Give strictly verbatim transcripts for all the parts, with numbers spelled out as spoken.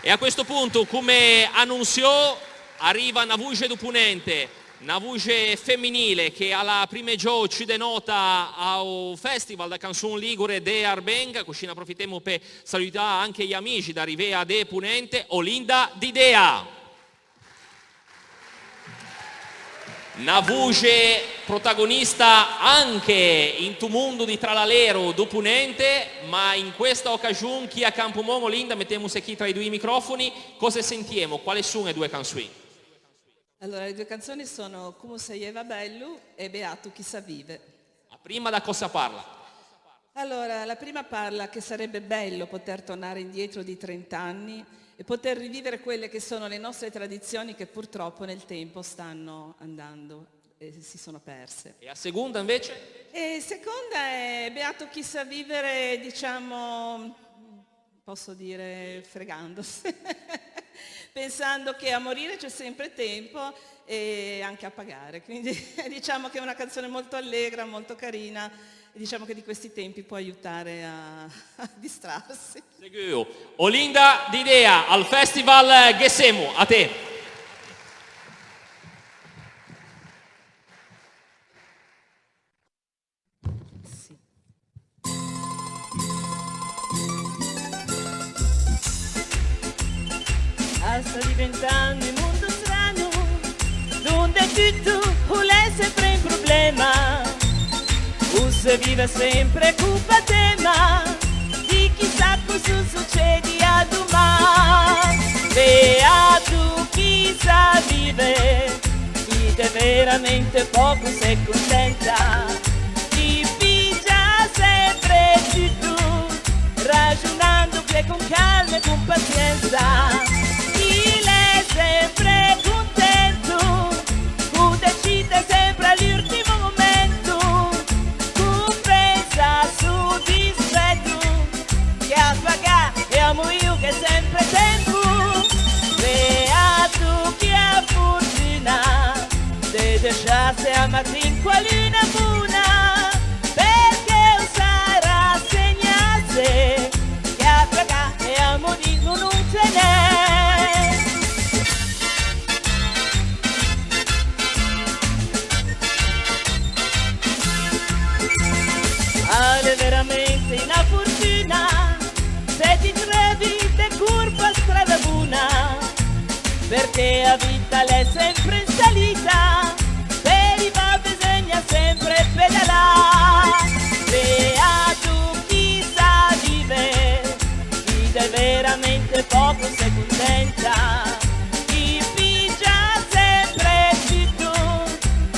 E a questo punto, comme anonsiou, a riva na voxe do Ponente, na voxe feminile che a l'à primeggiou ciù de nòta a-o Festival da Canson Ligure de Arbenga, coscì ne aprofittemo pe salutâ anche i amixi da Rivea de Ponente, Olinda Didea. Na voxe protagonista anche into mondo di Tralalero do Ponente, ma in questa ocasion chi a Campomon, Olinda, mettemose chi tra i doi microfoni, cöse sentiemo? Quale son e doe cansoin? Allora, le due canzoni sono Comme o saieiva bello e Beato chi sa vive. A prima da cösa a parla? Allora, la prima parla che sarebbe bello poter tornare indietro di trenta anni e poter rivivere quelle che sono le nostre tradizioni che purtroppo nel tempo stanno andando e si sono perse. E a seconda invece? E seconda è Beato chi sa vivere, diciamo, posso dire, fregandosi, pensando che a morire c'è sempre tempo e anche a pagare. Quindi diciamo che è una canzone molto allegra, molto carina, e diciamo che di questi tempi può aiutare a, a distrarsi. Seguo. Olinda Didea al Festival Ghe semo, a te. Sì. A sta diventando un mondo strano, donde tutto o l'é sempre un problema. O se vive sempre co patema di chissà cosa succede a domà. Beato chi sa vive, chi de veramente poco se contenta, chi pigia sempre tutto, ragionando che con calma e con pazienza, chi l'è sempre contento, cu decide sempre all'ultimo momento, cu pensa su dispetto, chi a pagà e a moio che sempre tempo, beato chi a fortuna de desciarse a matin co a luna bona, perché o sa rassegnarse che a pagà e a moio no tenè. A l'é veramente una fortuna se ti trevi de corpo a strada bona, perché a vita l'è sempre in salita, pe rivâ beseugna sempre pedalâ. Beato chi sa vive, chi de veramente poco se contenta, chi pigia sempre tutto,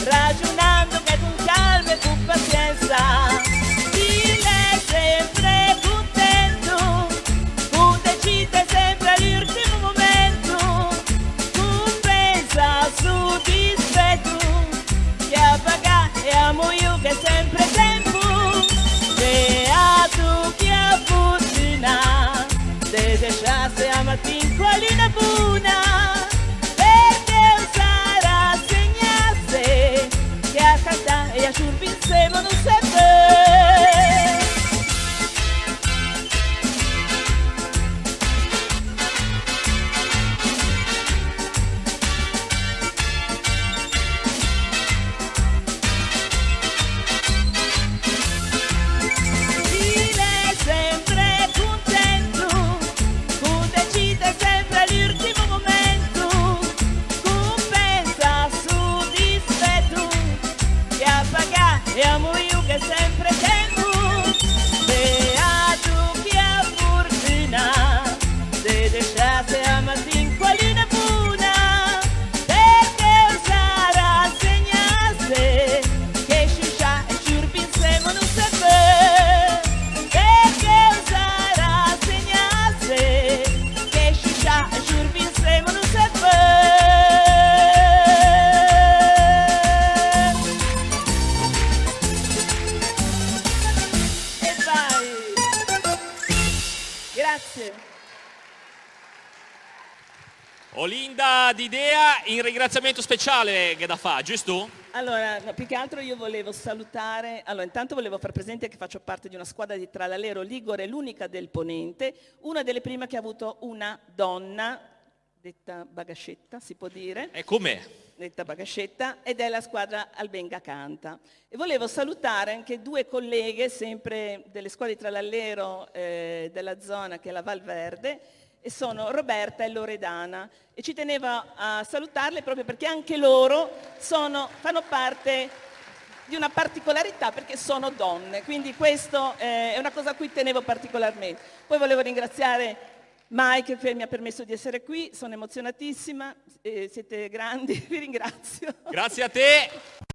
ragionando che con calma e con pazienza, chi l'è sempre contento, cu decide sempre all'ultimo momento, cu pensa su dispetto, chi a pagà e a moio che sempre tempo, beato chi a fortuna de desciarse a matin co a luna bona, perché o sa rassegnarse che a cantâ e a sciorpî insema no se peu. Chi l'è sempre contento, cu decide sempre all'ultimo momento, cu pensa su dispetto, chi a pagà e a moio che sempre tempo, beato chi a fortuna de desciarse a matin co a luna bona, perché o sa rassegnarse che sciusciâ e sciorpî insema no se peu, perché o sa rassegnarse che sciusciâ e sciorpî insema no se peu. E vai! Grazie. Olinda Didea, un ringraziamento speciale gh'é da fâ, giusto? Allora, no, più che altro io volevo salutare, allora, intanto volevo far presente che faccio parte di una squadra di Trallalero Ligure, l'unica del Ponente, una delle prime che ha avuto una donna, detta Bagascetta, si può dire. E come? Detta Bagascetta, ed è la squadra Albenga Canta. E volevo salutare anche due colleghe, sempre delle squadre di Trallalero, eh, della zona, che è la Val Verde, e sono Roberta e Loredana. E ci tenevo a salutarle proprio perché anche loro sono, fanno parte di una particolarità, perché sono donne, quindi questo, eh, è una cosa a cui tenevo particolarmente. Poi volevo ringraziare Mike, che mi ha permesso di essere qui, sono emozionatissima, eh, siete grandi, vi ringrazio. Grazie a te.